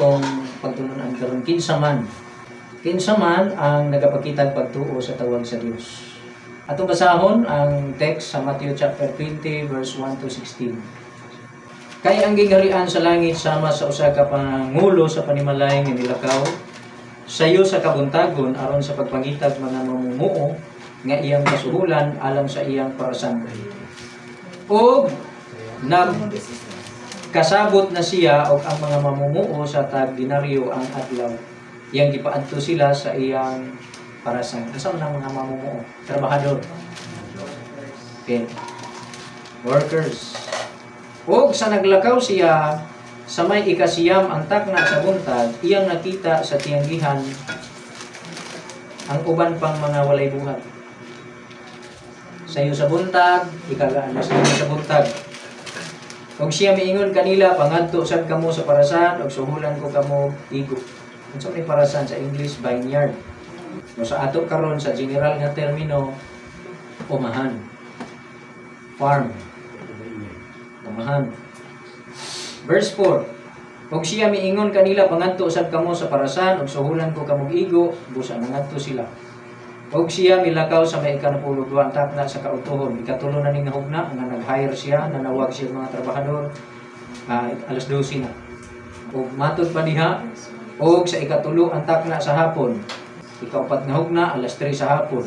atong pagtulunan karon, kinsa man. Kinsa man ang nagapakitag pagtuo sa tawag sa Dios. Atong basahon ang text sa Matthew chapter 20 verse 1 to 16. Kay ang gingharian sa langit sama sa usa ka pangulo sa panimalay nga nilakaw sayo sa kabuntagon aron sa pagpangitag mga mamumuo nga iyang kasuhulan alang sa iyang parasan. Og nag kasabot na siya og ang mga mamumuo sa tag dinaryo ang adlaw. Iyang gipaadto sila sa iyang parasan. Asa man ang mga mamumuo? Trabahador. Okay. Workers. Og sa naglakaw siya sa may 9 ang takna sa buntag, iyang nakita sa tiyanggihan ang uban pang mga walay buhat. Sayo sa buntag, 9:00 sa buntag. Og siya miingon kanila, "Pangadto sad kamo sa parasan og suhulan ko kamo igo." Unsa may parasan sa English? Vineyard. O sa ato karon sa general nga termino, umahan. Farm. Umahan. Verse 4. Og siya miingon kanila, "Pangadto sad kamo sa parasan og suhulan ko kamo igo." Busa nangadto sila. Og siya milakaw sa may 12 ang takna sa kautuhon. 3 na ning hugna nga nag-hire siya, nanawag siya mga trabahador, 12:00 na. Og matud pa diha, og sa 3 ang takna sa hapon, 4 nga hugna, 3:00 sa hapon.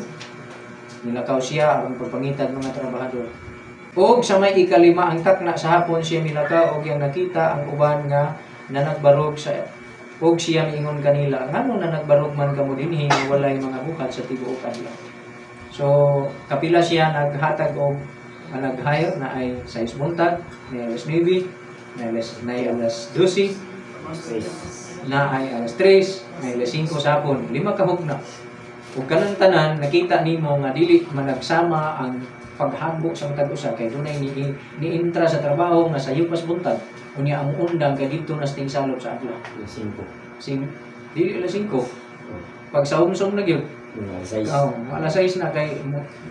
Nilakaw siya aron pagpangitag mga trabahador. Og sa may 5 ang takna sa hapon siya milakaw og iyang nakita ang uban nga nanagbarog sa og siya miingon kanila, "Ngano na nagbarog man kamo dinhi nga walay mga buhat sa tibuok adlaw?" So kapila siya naghatag og nag-hire na ay 6 buntag, na 9:00, na ay 12:00, na ay 3:00, na ay 5:00 sa hapon, 5 ka hugna. Ug kanang tanan nakita nimo nga dili managsama ang paghagbo sa matag usa kay dunay ni niintra sa trabaho nga sayo pas buntag, unya ang undang kay didto na sa tingsalop sa adlaw. 5. Sing dili 5:00. Pag sa umsom na gyud. Alas 6. Oh, 6:00 na kay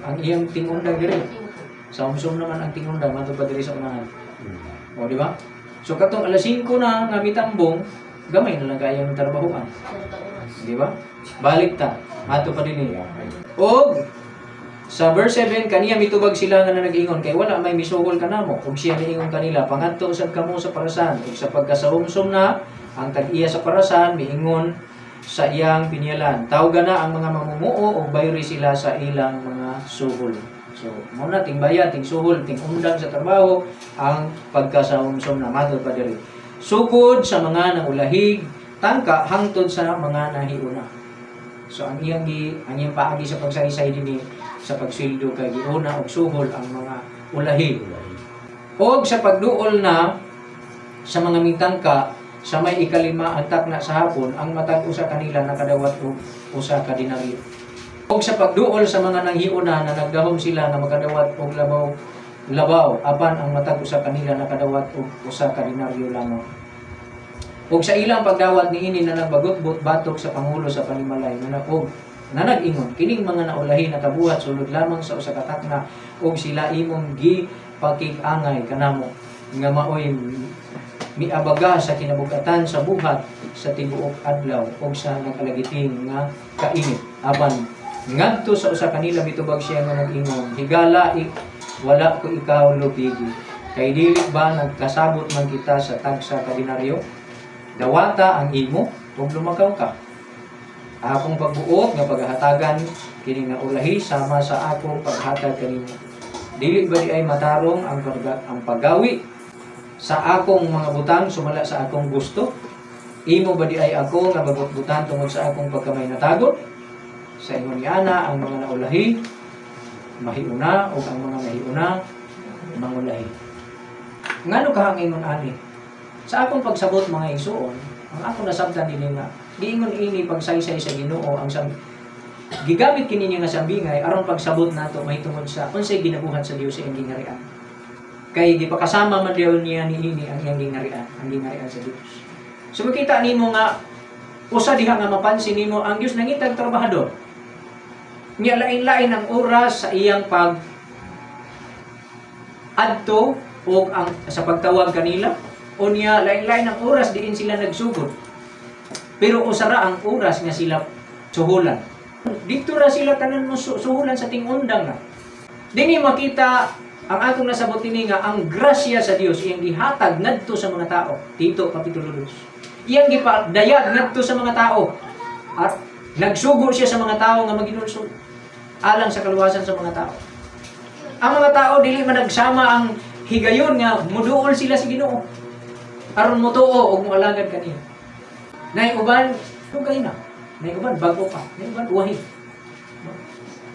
ang iyang tingundang diri. Sa umsom naman ang tingundang matud pa diri sa unahan. O, di ba? So katong 5:00 na nga mitambong, gamay na lang kayang trabahoan. Di ba? Balik ta. Ato pa dinhi. Og sa verse 7, kaniya mitubag sila nga nag-ingon, "Kay wala may misuhol kanamo." Ug siya miingon kanila, "Pangadto sad kamo sa parasan." Ug sa pagkasaumsom na, ang tag-iya sa parasan miingon sa iyang pinyalan, "Tawga na ang mga mamumuo ug bayri sila sa ilang mga suhol." So, mao na ting bayad, ting suhol, ting undang sa trabaho ang pagkasaumsom na matod pa diri. Sugod sa mga nangulahig tangka hangtod sa mga nahiuna. So ang iyang paagi sa pagsaysay dinhi sa pagsweldo kay giuna og suhol ang mga ulahi. Og sa pagduol na sa mga mitangka sa may 5 ang takna sa hapon, ang matag usa kanila nakadawat og 1 ka denaryo. Og sa pagduol sa mga nanghiuna na nagdahom sila nga makadawat og labaw labaw, apan ang matag usa kanila nakadawat og 1 ka denaryo lamang. Og sa ilang pagdawat niini na nagbagutbot batok sa pangulo sa panimalay nga og na nag-ingon, "Kining mga naulahi nakabuhat sulod lamang sa 1 ka takna og sila imong gipakig-angay kanamo nga maoy miabaga sa kinabugatan sa buhat sa tibuok adlaw og sa nagalagiting nga kainit." Apan ngadto sa usa kanila mitubag siya nga nag-ingon, "Higala, wala ko ikaw lupigi. Kay dili ba nagkasabot man kita sa tagsa ka denaryo? Dawata ang imo ug lumakaw ka. Akong pagbuot nga paghatagan kining naulahi sama sa akong paghatag kanimo. Dili ba di ay matarong ang paggawi sa akong mga butang sumala sa akong gusto? Imo ba di ay ako nga babutbutan tungod sa akong pagkamay natagon?" Sa ingon ni ana, ang mga naulahi mahiuna ug ang mga nahiuna mangulahi. Ngano ka ang ingon ani? Sa akong pagsabot, mga igsuon, ang akong nasabtan dinhi nga giingon ini pagsaysay sa Ginoo ang gigamit kini niya nga sambingay aron pagsabot nato mahitungod sa unsay ginabuhat sa Dios sa iyang gingharian. Kay gipakasama man diha niya niini ang iyang gingharian, ang gingharian sa Dios. So makita nimo nga usa diha nga mapansin nimo, ang Dios nangitag trabahador. Nya lain-lain ang oras sa iyang pag adto o ang sa pagtawag kanila, o niya lain-lain ang oras diin sila nagsugod. Pero usara ang oras nga sila suhulan. Dito ra sila tanan mo suhulan sa tingundang na. Dini makita ang akong nasabot ini nga ang grasya sa Dios iyang gihatag ngadto sa mga tao. Tito kapitulo 2. Iyang gipadayag ngadto sa mga tao. At nagsugo siya sa mga tao nga maginulsol alang sa kaluwasan sa mga tao. Ang mga tao dili man nagsama ang higayon nga muduol sila sa Ginoo aron motuo og moalagad kaniya. Nay uban dugay na. Nay uban bago pa. Nay uban uwahi.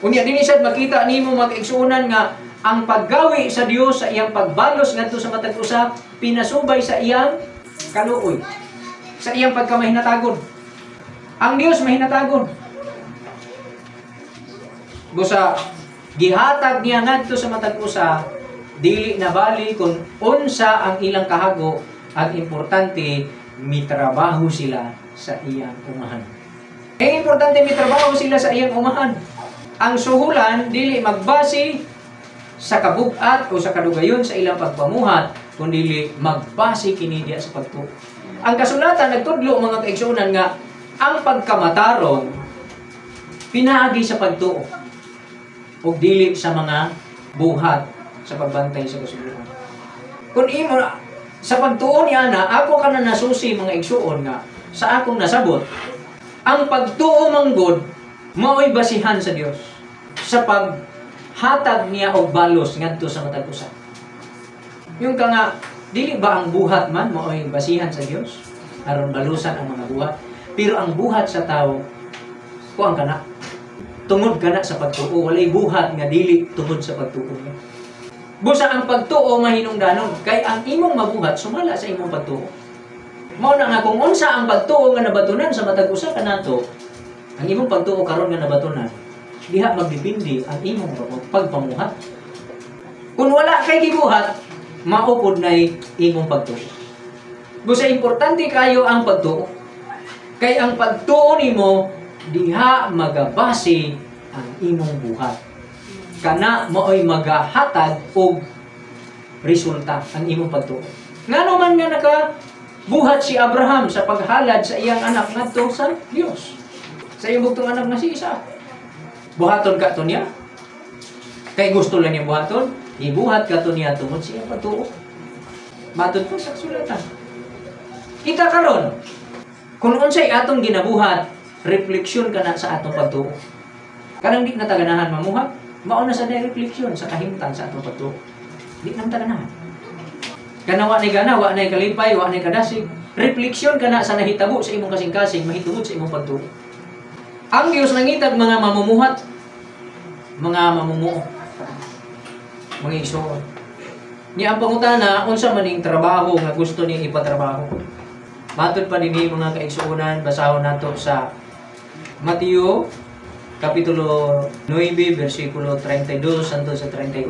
Unya dinhi sad makita nimo, mga kaigsuonan, nga ang paggawi sa Dios sa iyang pagbalos ngadto sa matag usa pinasubay sa iyang kaluoy. Sa iyang pagkamahinatagon. Ang Dios mahinatagon. Busa gihatag niya ngadto sa matag usa, dili na bali kung unsa ang ilang kahago, ang importante mitrabaho sila sa iyang umahan. Ang importante, mitrabaho sila sa iyang umahan. Ang suhulan dili magbase sa kabugat o sa kadugayon sa ilang pagpamuhat, kundi magbase kini diya sa pagtuo. Ang kasulatan nagtudlo, mga kaigsuonan, nga ang pagkamatarong pinaagi sa pagtuo ug dili sa mga buhat sa pagbantay sa kasuguan. Kung imo sa pagtuo ni ana, ako kana nasusi, mga igsuon, nga sa akong nasabot, ang pagtuo manggod mao'y basihan sa Dios sa paghatag niya og balos ngadto sa matag usa. Yung ka nga dili ba ang buhat man mao'y basihan sa Dios aron balusan ang mga buhat? Pero ang buhat sa tao, kuang kana, tungod kana sa pagtuo. Walay buhat nga dili tungod sa pagtuo niya. Busa ang pagtuo mahinungdanon kay ang imong mabuhat sumala sa imong pagtuo. Mao na nga kung unsa ang pagtuo nga nabatunan sa matag usa kanato, ang imong pagtuo karon nga nabatunan, diha magdepende ang imong pagpamuhat. Kung wala kay gibuhat, mao pod nay imong pagtuo. Busa importante kayo ang pagtuo. Kay ang pagtuo nimo, diha magabase ang imong buhat. Kana maoy magahatag og resulta ang imong pagtuo. Ngano man nga naka buhat si Abraham sa paghalad sa iyang anak ngadto sa Dios? Sa iyang bugtong anak nga si Isaac. Buhaton ka to niya? Kay gusto lang niya buhaton? Gibuhat ka to niya tungod sa iyang pagtuo. Matod pa sa kasulatan. Kita karon, kung unsay atong ginabuhat, refleksyon ka na sa atong pagtuo. Kanang di na taganahan mamuhat, mao na sa refleksyon sa kahimtang sa atong pagtuo. Di na taganahan. Kana wa nay gana, wa nay kalipay, wa nay kadasig. Refleksyon ka na sa nahitabo sa imong kasing-kasing mahitungod sa imong pagtuo. Ang Dios nangitag mga mamumuhat, mga mamumuo, mga igsoon. Niya ang pangutana, unsa man ning trabaho nga gusto niya ipatrabaho? Matod pa dinhi, mga kaigsuonan, basahon nato sa Mateo kapitulo 9 bersikulo 32 hangtod sa 38.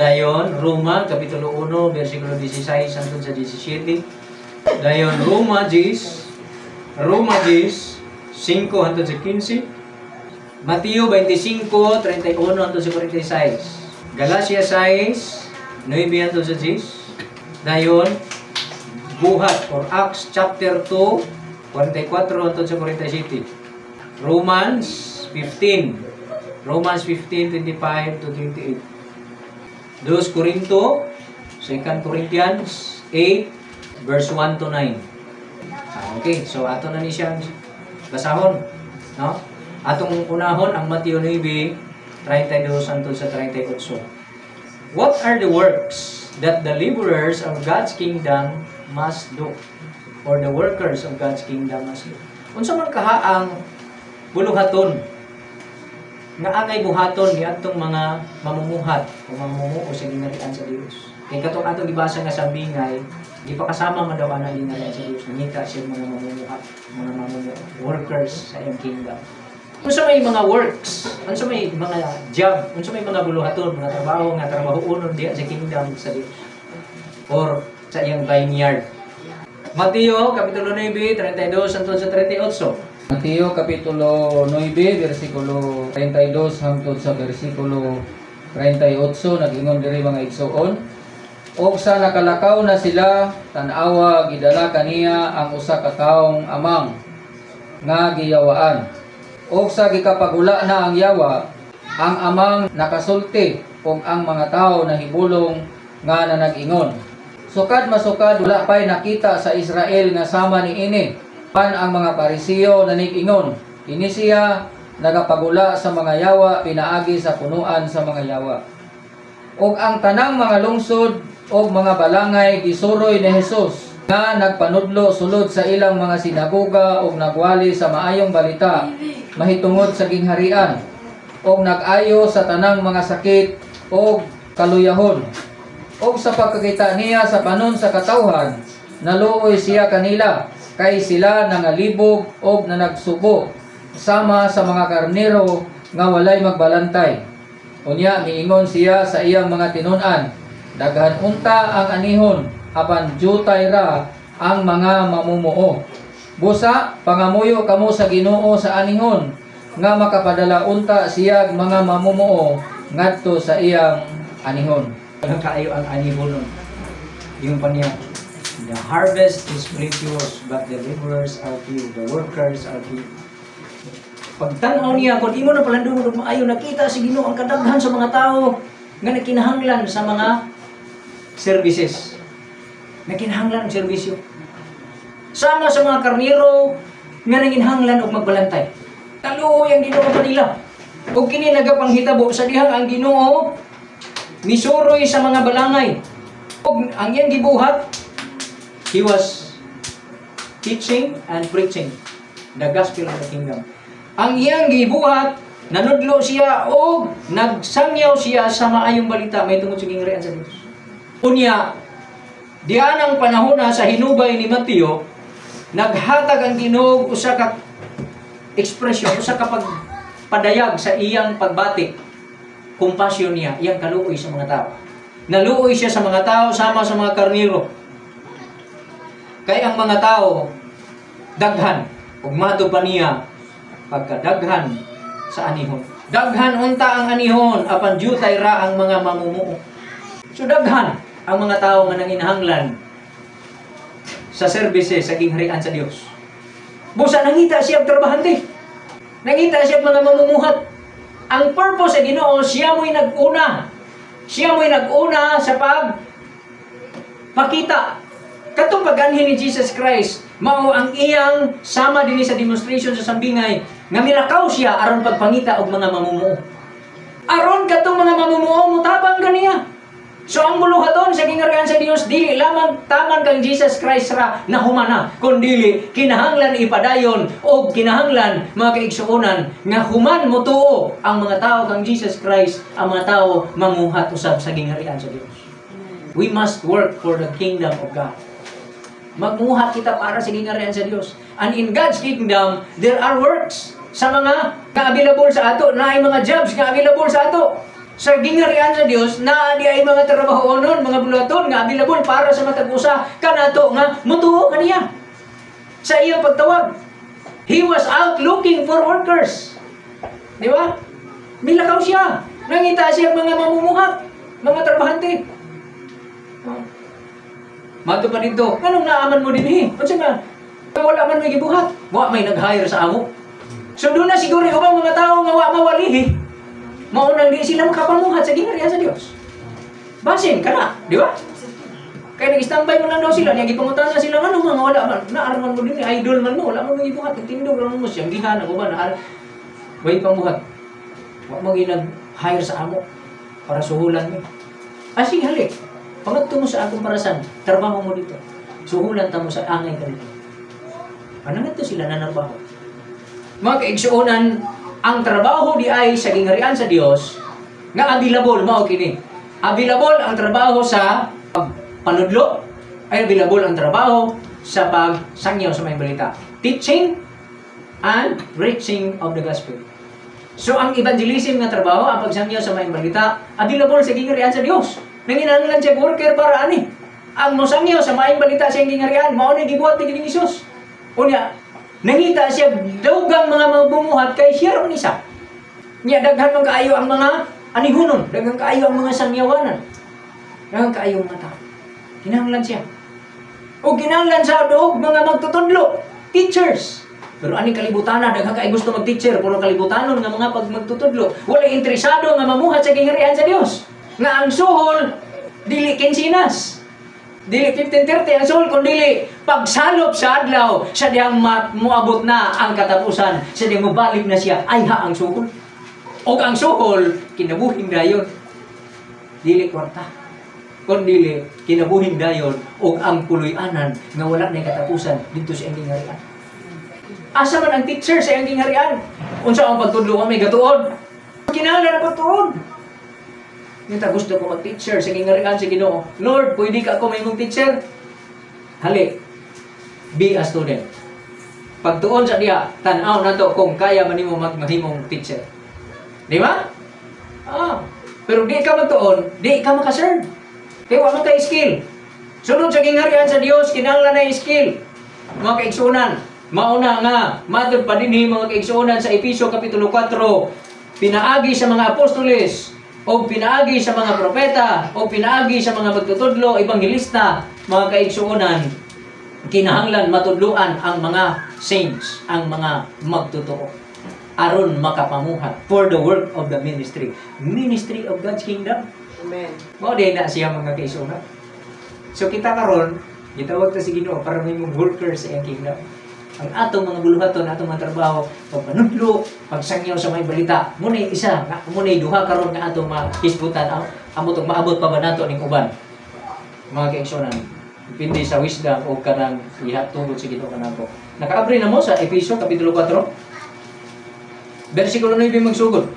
Dayon Roma kapitulo 1 bersikulo 16 hangtod sa 17. Dayon Roma 10, Roma 10, 5 hangtod sa 15. Mateo 25, 31 hangtod sa 46. Galacia 6, 9 hangtod sa 10. Dayon Buhat or Acts chapter 2, 44 hangtod sa 47. Romans 15. Romans 15, 25 to 28. 2 Corinto, 2 Corinthians 8, verse 1 to 9. Ah, okay, so ato na ni siyang basahon. No? Atong unahon ang Mateo 9, 32 hangtod sa 38. What are the works that the laborers of God's kingdom must do? Or the workers of God's kingdom must do? Unsa man kaha ang buluhaton nga angay buhaton ni atong mga mamumuhat o mamumuo sa gingharian sa Dios? Kay katong atong gibasa nga sa bingay, gipakasama man daw ana gingharian sa Dios, nangita siya mga mamumuhat, mga mamumuo, workers sa iyang kingdom. Unsa may mga works, unsa may mga job, unsa may mga buluhaton, mga trabaho nga trabahoon diha sa kingdom sa Dios or sa iyang vineyard? Mateo kapitulo 9, 32 hangtod sa 38. Mateo kapitulo 9 bersikulo 32 hangtod sa bersikulo 38, nag-ingon diri, mga igsoon. Og sa nakalakaw na sila, tan-awa, gidala kaniya ang usa ka taong amang nga giyawaan. Og sa gikapagula na ang yawa, ang amang nakasulti ug ang mga tawo nahibulong nga nanag-ingon, "Sukad masukad wala pay nakita sa Israel nga sama niini." Pan ang mga Parisiyo nanig-ingon, "Kini siya nagapagula sa mga yawa pinaagi sa punuan sa mga yawa." Og ang tanang mga lungsod og mga balangay gisuroy ni Jesus nga nagpanudlo sulod sa ilang mga sinagoga ug nagwali sa maayong balita mahitungod sa gingharian ug nag-ayo sa tanang mga sakit ug kaluyahon. Og sa pagkakita niya sa panon sa katawhan, naluoy siya kanila kay sila nangalibog og nanagsubo sama sa mga karnero nga walay magbalantay. Unya miingon siya sa iyang mga tinun-an, "Daghan unta ang anihon, apan jutay ra ang mga mamumuo. Busa, pangamuyo kamo sa Ginoo sa anihon nga makapadala unta siyag mga mamumuo ngadto sa iyang anihon." Ang kaayo ang anihonon. Yung pa niya, "The harvest is plenteous, but the laborers are few, the workers are few." Pagtanaw niya, kung imo na palandungon og maayo, nakita sa Ginoo ang kadaghan sa mga tao nga nakinahanglan sa mga services. Nakinahanglan og serbisyo. Sama sa mga karnero nga nanginhanglan og magbalantay. Kaluoy ang Ginoo kanila. Ug kini nagapanghitabo sa dihang ang Ginoo misuroy sa mga balangay. Ug ang iyang gibuhat, he was teaching and preaching the gospel of the kingdom. Ang iyang gibuhat, nanudlo siya og nagsangyaw siya sa maayong balita may tungod sa gingharian sa Dios. Unya, diyan ang panahon na sa hinubay ni Mateo, naghatag ang Ginoo usa ka ekspresyon, usa ka pagpadayag sa iyang pagbati. Compassion niya, iyang kaluoy sa mga tao. Naluoy siya sa mga tao sama sa mga karniro. Kay ang mga tao daghan ug mato pa niya pagkadaghan sa anihon. Daghan unta ang anihon apan jutay ra ang mga mamumuo. So daghan ang mga tao nga nanginahanglan sa services sa gingharian sa Dios. Busa nangita siya og trabahante. Nangita siya og mga mamumuhat. Ang purpose sa Ginoo, siya mo'y nag-una. Siya mo'y nag-una sa pag pakita. Katong pag-anhi ni Jesus Christ, mao ang iyang sama dinhi sa demonstration sa sambingay nga milakaw siya aron pagpangita og mga mamumuo. Aron katong mga mamumuo mutabang kaniya. So ang buluhaton sa gingharian sa Dios dili lamang taman kang Jesus Christ ra na humana, kundili kinahanglan ipadayon og kinahanglan, mga kaigsuonan, nga human motuo ang mga tao kang Jesus Christ, ang mga tao mamuhat usab sa gingharian sa Dios. We must work for the kingdom of God. Magmuhat kita para sa gingharian sa Dios. And in God's kingdom, there are works sa mga nga available sa ato, naay mga jobs nga available sa ato. Sa gingharian sa Dios, naa di ay mga trabaho-onon, mga buluhaton nga available para sa matag usa kanato nga mutuo kaniya sa iyang pagtawag. He was out looking for workers. Di ba? Milakaw siya. Nangita siya mga mamumuhat, mga trabahante. Oh. Mato pa dito, nganong naa man mo dinhi? Unsa man? Wala man may gibuhat. Wa may nag-hire sa amo. So doon na siguro yung ubang mga tao nga wa mawalihi. Maunang di sila makapamuhat sa gingharian sa Dios. Basin ka na, di ba? Kaya nag-standby mo lang daw sila, niya gipangutan na sila ngano mga wala man, naa ra man mo dinhi, idle man mo, wala man mo gibuhat, tindog ra man mo siyang gihan ako ba na way pangbuhat. Wa mo ginag-hire sa amo para suhulan mo. Ah, sige, halik. Pangadto mo sa akong parasan, trabaho mo dito. Suhulan ta mo sa angay ka dito. Ano nga sila nanarbaho? Mga kaigsuonan, ang trabaho di ay sa gingharian sa Dios nga available mao kini. Available ang trabaho sa pagpanudlo, ay available ang trabaho sa pagsangyaw sa maayong balita. Teaching and preaching of the gospel. So ang evangelism nga trabaho, ang pagsangyaw sa maayong balita, available sa gingharian sa Dios. Nanginahanglan siya worker para ani. Ang mosangyaw sa maayong balita sa gingharian, mao ni gibuhat ni Ginoong Hesus. Unya, nangita siya dugang mga mabumuhat kay siya ra man isa. Nya daghan man kaayo ang mga anihunon, daghan kaayo ang mga sangyawanan. Daghan kaayo ang mga tao. Kinahanglan siya. O kinahanglan sa og mga magtutudlo, teachers. Pero ani kalibutan na, daghan kay gusto mag-teacher, puro kalibutanon nga mga pag magtutudlo. Walay interesado nga mamuhat sa gingharian sa Dios. Nga ang suhol dili kinsinas. Dili 15:30 ang suhol, kun dili pagsalop sa adlaw sa diyang moabot na ang katapusan, sa diyang mobalik na siya, ay ha ang suhol. Og ang suhol kinabuhing dayon. Dili kwarta, kun dili kinabuhing dayon og ang puloy-anan nga wala nay katapusan didto sa iyang gingharian. Asa man ang teacher sa iyang gingharian? Unsa ang pagtudlo may gatuod? Kinahanglan ang pagtuod. Ngita gusto ko mag-teacher sa gingharian sa Ginoo. Lord, pwede ka ako mahimong teacher? Hali, be a student. Pagtuon sa diha, tan-aw nato kung kaya man nimo magmahimong teacher. Di ba? Ah, pero di ka magtuon, di ka makaserve. Kaya wa man kay skill. Sunod sa gingharian sa Dios, kinahanglan na skill. Mga kaigsuonan, mauna nga matod pa dinhi, mga kaigsuonan, sa Efeso kapitulo 4, pinaagi sa mga apostoles o pinaagi sa mga propeta o pinaagi sa mga magtutudlo, ebanghelista, mga kaigsuonan, kinahanglan matudluan ang mga saints, ang mga magtotoo aron makapamuhat for the work of the ministry. Ministry of God's kingdom. Amen. Mao din na siya, mga kaigsuonan. So kita karon, gitawag ta si Ginoo para mahimong worker sa iyang kingdom. Ang atong mga buluhaton, atong mga trabaho, pagpanudlo, pagsangyaw sa may balita, muna isa, nga muna duha karon nga atong mahisgutan, amo tong maabot pa ba nato ning uban. Mga kaigsuonan, depende sa wisdom o kanang ihatugod sa Ginoo kanako. Nakaabri na mo sa Efeso kapitulo 4. Versikulo 9 magsugod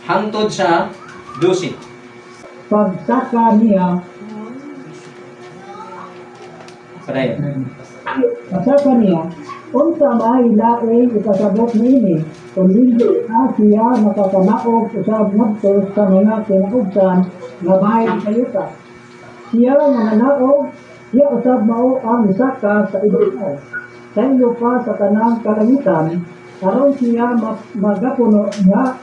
hangtod sa 12. Pagsaka niya, Padayon. Pagsaka niya, unsa may laing ipasabot niini kung dili na siya makakanaog usab ngadto sa mga kinaubsan nga bahin sa yuta? Siya nga nanaog, siya usab mao ang misaka sa ibabaw, saylo pa sa tanang kalangitan, aron siya magapuno nga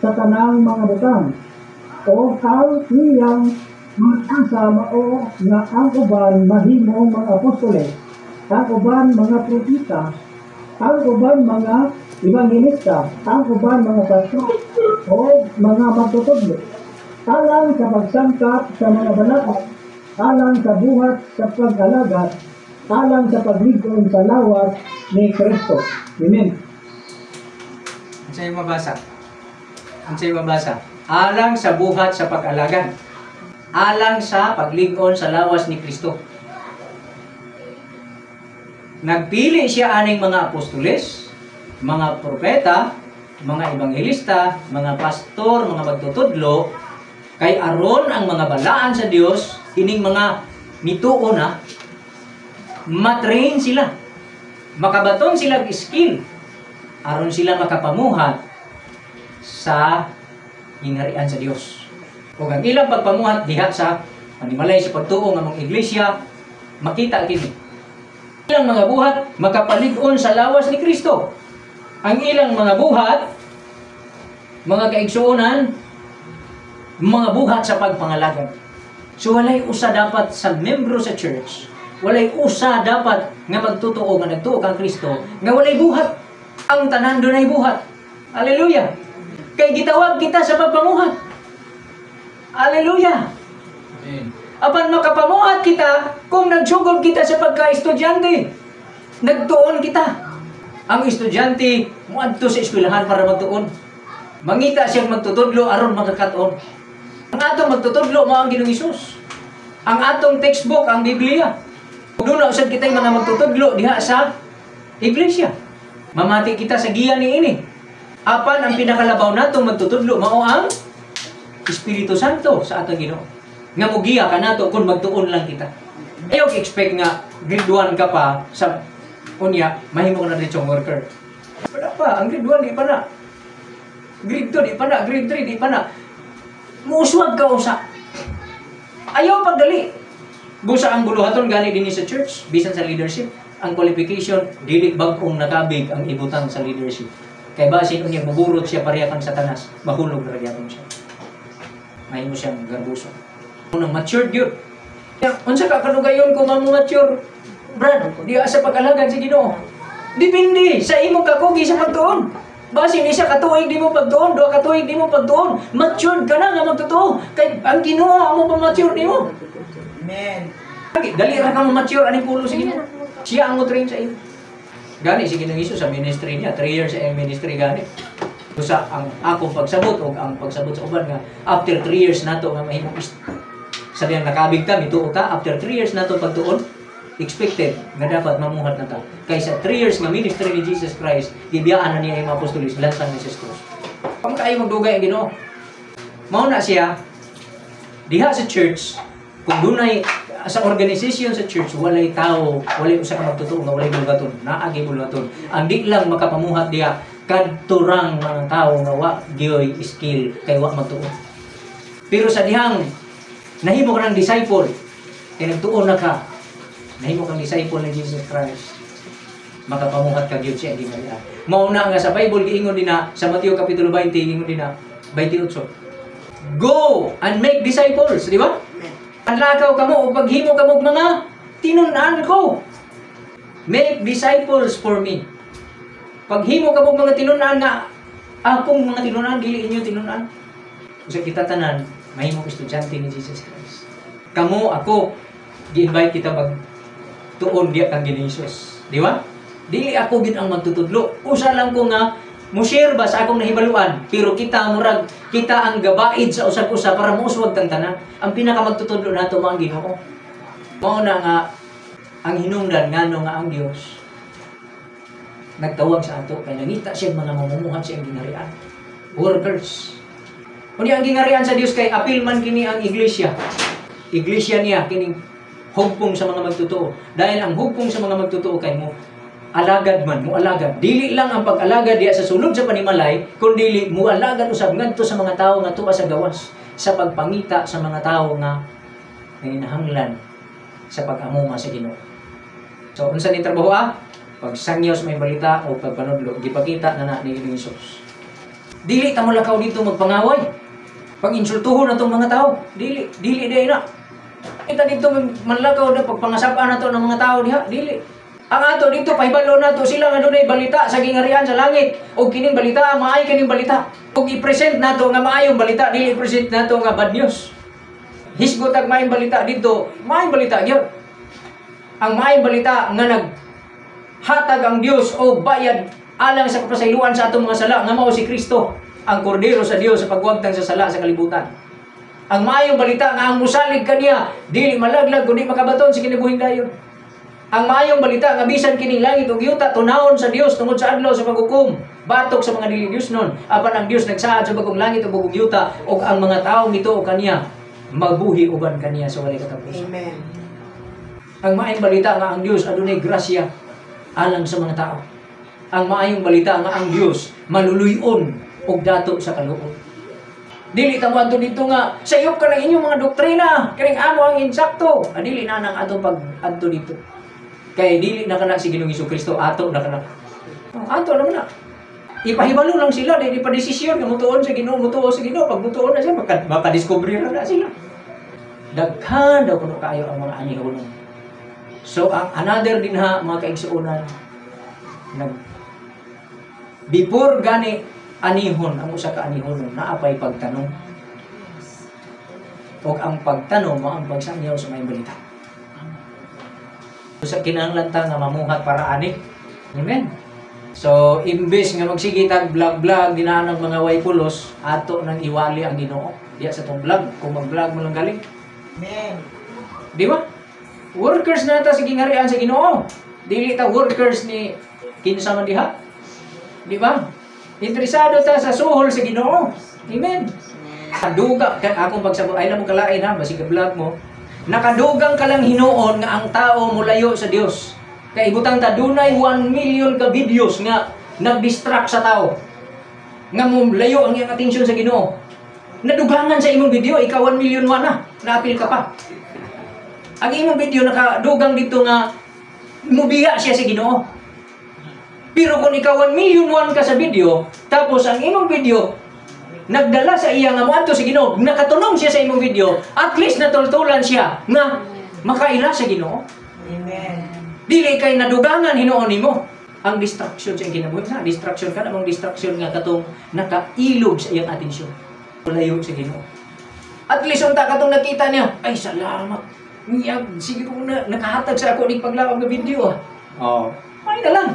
sa tanang mga butang. O ang iyang asa mao nga ang uban mahimong mga apostoles, ang uban mga propeta, ang uban mga ebanghelista, ang uban mga pastor o mga magtutudlo, alang sa pagsangkap sa mga balaan, alang sa buhat sa pag-alagad, alang sa paglig-on sa lawas ni Kristo. Amen. Ang sa'yo mabasa? Ang sa'yo mabasa? Alang sa buhat sa pag-alagad. Alang sa paglig-on sa lawas ni Kristo. Nagpili siya aning mga apostoles, mga propeta, mga ebanghelista, mga pastor, mga magtutudlo, kay aron ang mga balaan sa Dios, kining mga nituo na, matrain sila. Makabaton sila og skill aron sila makapamuhat sa gingharian sa Dios. Ug ang ilang pagpamuhat diha sa panimalay sa pagtuo nga mga iglesia, makita kini. Ilang mga buhat makapalig-on sa lawas ni Kristo. Ang ilang mga buhat, mga kaigsuonan, mga buhat sa pagpangalagad. So walay usa dapat sa membro sa church, walay usa dapat nga magtotoo nga nagtuo kang Kristo nga walay buhat. Ang tanan dunay buhat. Hallelujah. Kay gitawag kita sa pagpamuhat. Hallelujah. Amen. Apan makapamuhat kita kung nagsugod kita sa pagka-estudyante. Nagtuon kita. Ang estudyante moadto sa eskwelahan para magtuon. Mangita siyang magtutudlo aron makakat-on. Ang atong magtutudlo mao ang Ginoong Hesus. Ang atong textbook ang Biblia. Doon na usab kita'y mga magtutudlo diha sa iglesia. Mamati kita sa giya ni ini. Apan ang pinakalabaw natong magtutudlo mao ang Espiritu Santo sa atong Ginoo. Nga mogiya ka nato kung magtuon lang kita. Ayaw expect nga grade 1 ka pa sa unya mahimo ka na diretsong worker. Wala pa, ang grade 1 di pa na. Grade 2 di pa na, grade 3 di pa na. Muuswag ka usa. Ayaw pagdali. Busa ang buluhaton gani dinhi sa church bisan sa leadership. Ang qualification dili bag-ong nakabig ang ibutang sa leadership. Kay basin unya muburot siya pareha kang Satanas, mahulog ra gyapon siya. Mahimo siyang garbuso. Unang matured yun. Unsa ka kadugayon kung mature, Brad, diha sa pag-alagad sa Ginoo? Depende sa imong kakugi sa pagtuon. Basin isa ka tuig di mo pagtuon, 2 ka tuig di mo pagtuon, matured ka na nga magtotoo. Kay ang Ginoo ang mo pa-mature nimo. Amen. Dali ra ka mo mature aning pulo sa Ginoo. Siya ang mo train sa imo. Gani si Ginoong Hesus sa ministry niya, 3 years sa iyang ministry gani. Usa ang akong pagsabot o ang pagsabot sa uban nga after 3 years nato nga mahimong sa diyang nakabig ta mituo ta, after 3 years nato pagtuon, expected nga dapat mamuhat na ta. Kay sa 3 years nga ministry ni Jesus Christ, gibiyaan na niya ang mga apostoles, lansang ni Jesus Cruz. Pamakayo kaayo magdugay ang Ginoo. Mao na siya diha sa church, kung dunay sa organization sa church, walay tao, walay usa ka magtotoo nga walay buluhaton. Naagi buluhaton. Ang di lang makapamuhat diha kadturang mga tao nga wa gyoy skill kay wa magtuo. Pero sa dihang nahimo ka ng disciple, kay nagtuon na ka, nahimo kang disciple ni Jesus Christ, makapamuhat ka gyud siya gingharian. Mao na nga sa Bible giingon din na sa Mateo kapitulo 20, giingon din na 28, "Go and make disciples," di ba? Anlakaw kamo ug paghimo kamo og mga tinun-an ko. Make disciples for me. Paghimo kamo og mga tinun-an nga akong mga tinun-an, dili inyo tinun-an. Usa kita tanan mahimo estudyante ni Jesus Christ. Kamo, ako, gi-invite kita mag tuon diya kang Ginoong Jesus. Di ba? Dili ako gid ang magtutudlo. Usa lang ko nga mo share ba sa akong nahibaluan, pero kita murag kita ang gabaid sa usag-usa para mouswag tang tanan. Ang pinaka magtutudlo nato mao ang Ginoo. Mao na nga ang hinungdan ngano nga ang Dios nagtawag sa ato, kay nangita siya mga mamumuhat sa iyang gingharian. Workers. Unya ang gingharian sa Dios kay apil man kini ang iglesia. Iglesia niya kining hugpong sa mga magtotoo. Dahil ang hugpong sa mga magtotoo kay mo alagad man, mo alagad. Dili lang ang pag-alagad diya sa sulod sa panimalay, kundi mo alagad usab ngadto sa mga tawo nga tuwa sa gawas, sa pagpangita sa mga tawo nga nanginahanglan sa pag-amuma sa Ginoo. So unsa ni trabaho ah? Pagsangyaw sa may balita o pagpanudlo, gipakita na na ni Ginoong Hesus. Dili ta mo lakaw dito magpangaway. Pag-insultuhon na tong mga tao, dili, dili di na. Kita dito manlakaw na pagpangasab-an nato ng mga tao diha, dili. Ang ato dito pahibalo nato sila nga dunay balita sa gingharian sa langit og kining balita maay kining balita. Ug i-present nato nga maayong balita, dili i-present nato nga bad news. Hisgot ag maayong balita dito, maayong balita gyud. Ang maayong balita nga nag hatag ang Dios og bayad alang sa kapasayloan sa atong mga sala nga mao si Kristo, ang kordero sa Dios sa pagwagtang sa sala sa kalibutan. Ang maayong balita nga ang musalig kaniya dili malaglag kundi makabaton sa kinabuhing dayon. Ang maayong balita nga bisan kining langit ug yuta tunawon sa Dios tungod sa adlaw sa paghukom batok sa mga dili Dios nun, apan ang Dios nagsaad sa bagong langit ug bagong yuta ug ang mga tawo mituo kaniya mabuhi uban kaniya sa walay katapusan. Amen. Ang maayong balita nga ang Dios adunay grasya alang sa mga tao. Ang maayong balita nga ang Dios maluluyon og dato sa kaluoy. Dili ta moadto dito nga sayop ka ng inyong mga doktrina, kining amo ang insakto. Ah, dili na nang ato pag adto dito. Kay dili na kana si Ginoong Kristo, ato na kana. Oh, ato naman na. Ipahibalo lang sila, dili pa desisyon nga mutuon sa Ginoo, mutuo sa Ginoo. Pag mutuon na siya, makadiscover na sila. Daghan daw kuno kaayo ang mga anihon. So ang another din ha mga kaigsuonan, nag before gani anihon ang usa ka anihon, naa pay pagtanong. Ug ang pagtanong mao ang pagsangyaw sa maayong balita. Sa kinahanglan ta nga mamuhat para ani. Amen. So imbes nga magsige tag vlog-vlog dinaan ng mga way pulos, ato nang iwali ang Ginoo diya sa tong vlog kung mag-vlog mo lang galing. Amen. Di ba? Workers na ta sa gingharian sa Ginoo. Dili ta workers ni kinsa man diha. Di ba? Interesado ta sa suhol sa Ginoo. Amen. Duga kay akong pagsabot ay na mo kalain ha, basig vlog mo. Nakadugang ka lang hinuon nga ang tao molayo sa Dios. Kay ibutang ta dunay 1 million ka videos nga nagdistract sa tao. Nga mo layo ang iyang atensyon sa Ginoo. Nadugangan sa imong video, ikaw 1 million wa na, naapil ka pa. Ang imong video nakadugang dito nga mubiya siya sa Ginoo. Pero kung ikaw 1 million 1 ka sa video, tapos ang imong video nagdala sa iya nga moadto sa Ginoo, nakatunong siya sa imong video, at least natultulan siya nga Makaila sa Ginoo. Amen. Dili kay nadugangan hinuon nimo ang distraction sa iyang kinabuhi na distraction ka namang distraction nga katong nakailog sa iyang atensyon. Layo sa Ginoo. At least unta katong nakita niya, ay salamat. Niya sige ko na nakahatag sa ako ning paglawag nga video ah. Oh, ay na lang.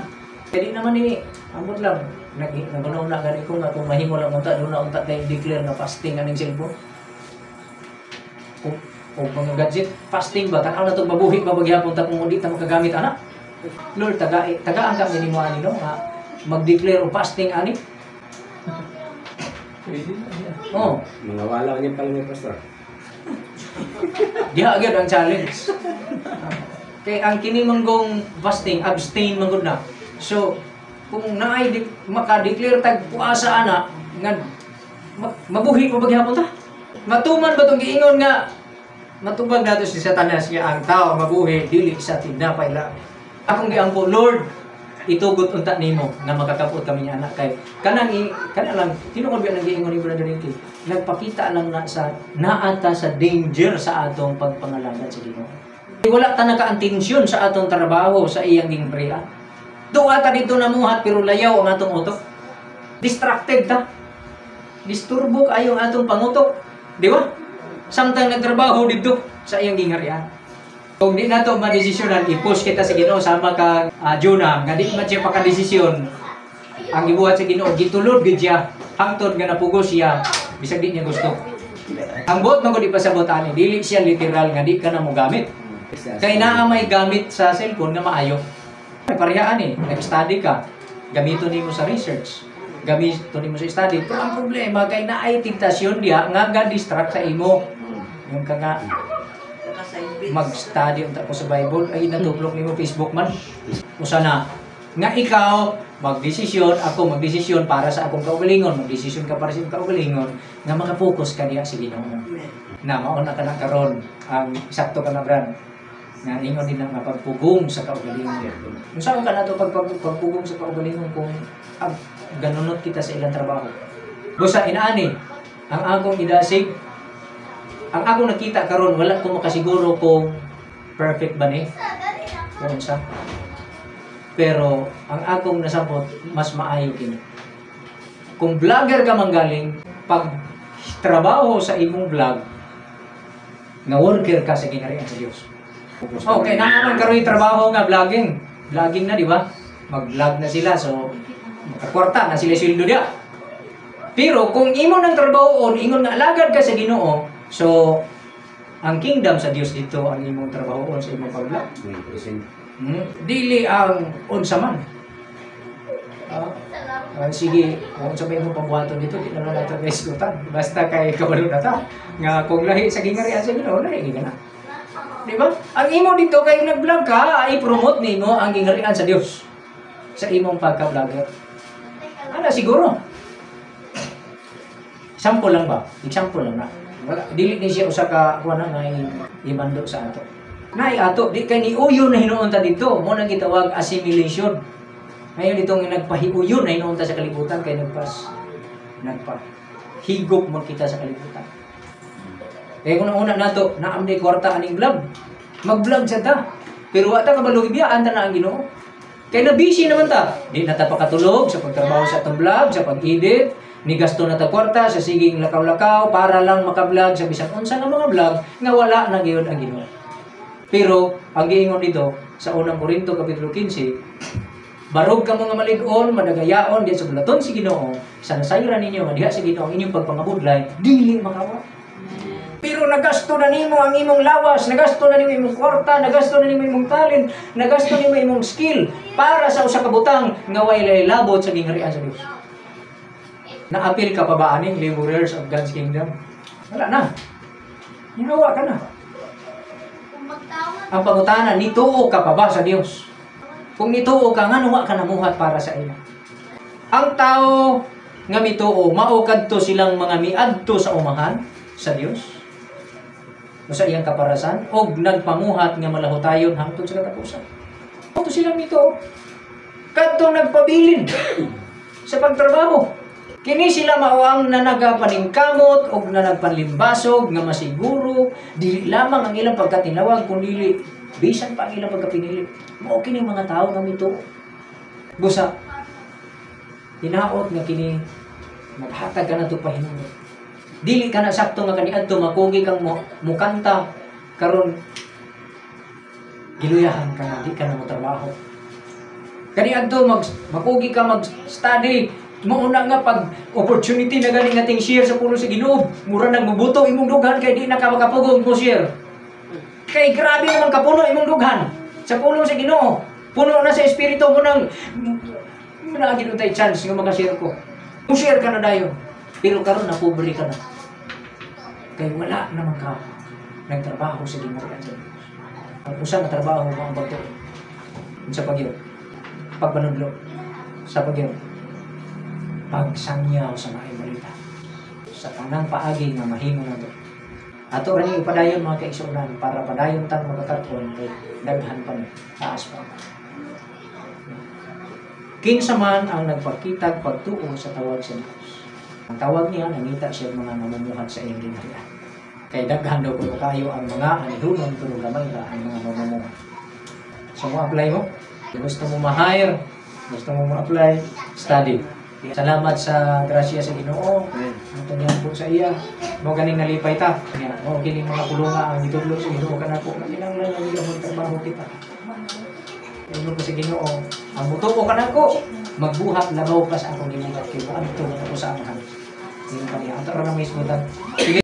Kaya di naman ni ambot lang naganaw na gani ko nga kung mahimo lang unta doon na unta kay declare nga fasting aning cellphone. O mga gadget, fasting ba? Tanaw na itong mabuhi ba maghihapon ta kung hindi ta makagamit, anak? Lord, tagaan kami ni mo ani, no? Nga mag-declare og fasting ani. Oh, Mga wala niya pala ni Pastor. Diha gyud ang challenge. Kay ang kini manggong fasting, abstain man gud na. So, kung naay maka-declare tag puasa ana nga mabuhi mo ba gihapon ta? Matuman ba tong giingon nga matubag nato si Satanas nga ang tao mabuhi dili sa tinapay lang. Akong giampo, Lord, itugot unta nimo nga makakapot kami niya anak kay kanang kana lang tinuod ba nang giingon ni Brother Ricky, nagpakita lang na sa naata sa danger sa atong pagpangalagad sa Ginoo. Wala ta nakaantensyon sa atong trabaho sa iyang gingbria. Duwa ta dito namuhat pero layaw ang atong utok. Distracted ta. Disturbo kaayo ang atong pangutok. Di ba? Samtang nagtrabaho dito sa iyang gingharian. Kung di nato madesisyonan, i-push kita sa Ginoo sama kang Jonah nga di man siya pakadesisyon. Ang gibuhat sa Ginoo, gitulod gid siya hangtod nga napugos siya bisag di niya gusto. Ang buot man gud ipasabot ani, dili siya literal nga di ka na mo gamit. Kay naa may gamit sa cellphone nga maayo. Pareha ani, nag-study ka, gamiton nimo sa research, gamiton nimo sa study. Pero ang problema kay naay tentasyon diha nga ga-distract sa imo. Yung ka nga mag-study unta ko sa Bible, ay natuplok nimo Facebook man. Usa na nga ikaw magdesisyon, ako magdesisyon para sa akong kaugalingon, magdesisyon ka para sa imong kaugalingon nga makapokus ka diha sa Ginoo. Na mao na ka na karon ang sakto ka na brand nga ingon din nga pagpugong sa kaugalingon. Unsa ka nato pagpugong sa kaugalingon kung ganunot kita sa ilang trabaho? Busa inaani ang akong idasig, ang akong nakita karon wala ko makasiguro kung perfect ba ni kung unsa. Pero ang akong nasabot mas maayo kini. Kung vlogger ka man galing, pag trabaho sa imong vlog nga worker ka sa gingharian sa Dios. Okay, naa man karon trabaho nga vlogging. Vlogging na, di ba? Mag-vlog na sila, so makakwarta na sila sweldo diya. Pero kung imo nang trabahoon, ingon nga alagad ka sa Ginoo, so ang kingdom sa Dios dito ang imong trabahoon sa imong pag-vlog. Dili ang unsa man. Sige, kung unsa ba imong pambuhaton dito, di na lang nato isgutan. Basta kay kabalo na ta nga kung lahi sa gingharian sa Ginoo, lahi gyud na. Di ba? Ang imo dito kay nag-vlog ka, ay promote nimo ang gingharian sa Dios sa imong pagka-vlogger. Ana siguro. Sample lang ba? Example lang na. Wala, dili ni siya usa ka kuan nga imando sa ato. Nay ato di kay niuyon na hinuon ta dito, mo nang gitawag assimilation. Ngayon itong nagpahiuyon na hinuon ta sa kalibutan kay nagpa higop man kita sa kalibutan. Kaya kung una nato, naam ni kwarta aning vlog. Mag-vlog sa ta. Pero wa ta kabalo gibiyaan ta na ang Ginoo. Kay na busy naman ta. Di na ta pakatulog sa pagtrabaho sa atong vlog, sa pag-edit, ni gasto na ta kwarta sa siging lakaw-lakaw para lang maka-vlog sa bisan unsa nga mga vlog nga wala na gyud ang Ginoo. Pero ang giingon dito sa unang Korinto kapitulo 15, barog ka mga malig-on, madagayaon diyan sa bulaton si Ginoo, sa nasayran ninyo nga diha sa Ginoo ang inyong pagpangabudlay, dili makawa. Pero nagasto na nimo ang imong lawas, nagasto na nimo imong kwarta, nagasto na nimo imong talent, nagasto nimo imong skill para sa usa ka butang nga way labot sa gingharian sa Dios. Naapil ka pa ba aning laborers of God's kingdom? Wala na. Ginawa ka na. Ang pangutana, nituo ka pa ba sa Dios? Kung nituo ka, ngano wa ka namuhat para sa iya? Ang tao nga mituo, mao kadto silang mga miadto sa umahan sa Dios o sa iyang kaparasan, og nagpamuhat nga malahutayon hangtod sa katapusan. Kadto silang mituo. Kadtong nagpabilin sa pagtrabaho. Kini sila mao ang nanagapaningkamot og nanagpanlimbasog nga masiguro dili lamang ang ilang pagkatinawag kundi bisan pa ang ilang pagkapinili. Mao kini mga tawo nga mituo. Busa hinaot nga kini maghatag ka na pahinungod. Dili ka na sakto nga kaniadto makugi kang mukanta karon giluyahan ka na, di ka na motrabaho. Kaniadto makugi ka mag-study, mauna nga pag opportunity na ganing nating share sa pulo sa Ginoo, mura nang mubuto imong dughan kay di na ka makapugong mo share. Kay grabe naman kapuno imong dughan sa pulong sa Ginoo. Puno na sa espiritu mo nang naagi tay chance nga maka-share ko. Mo share ka na dayon. Pero karon na pobre ka na. Kay wala naman ka nagtrabaho sa Ginoo sa Dios. Ang usa nga trabaho mo ang pagtuo. Unsa pagyud? Pagpanudlo. Sa pagyud? Pagsangyaw sa maayong balita. Sa tanang paagi nga mahimo nato. Ato ra ni ipadayon mga kaigsuonan para padayon tang makakaton kay daghan pa ni taas pa. Kinsa man ang nagpakitag pagtuo sa tawag sa Dios. Ang tawag niya, nangita siya mga mamumuhat sa iyang gingharian. Kay daghan daw kuno kayo ang mga anihunon pero gamay ra ang mga mamumuhat. So mo apply mo? Gusto mo ma-hire, gusto mo ma-apply, study. Salamat sa grasya sa Ginoo. Ang tunyan po sa iya. Mo ganing nalipay ta. Nya, mo kining mga pulunga ang gitudlo sa Ginoo kanako. Kinahanglan lang gyud trabaho kita. Ingon ko sa Ginoo, ang mutuo kanako, magbuhat labaw pa sa akong gibuhat kay moadto ako sa amahan. Ingon pa niya. Ato ra na may isgutan. Sige.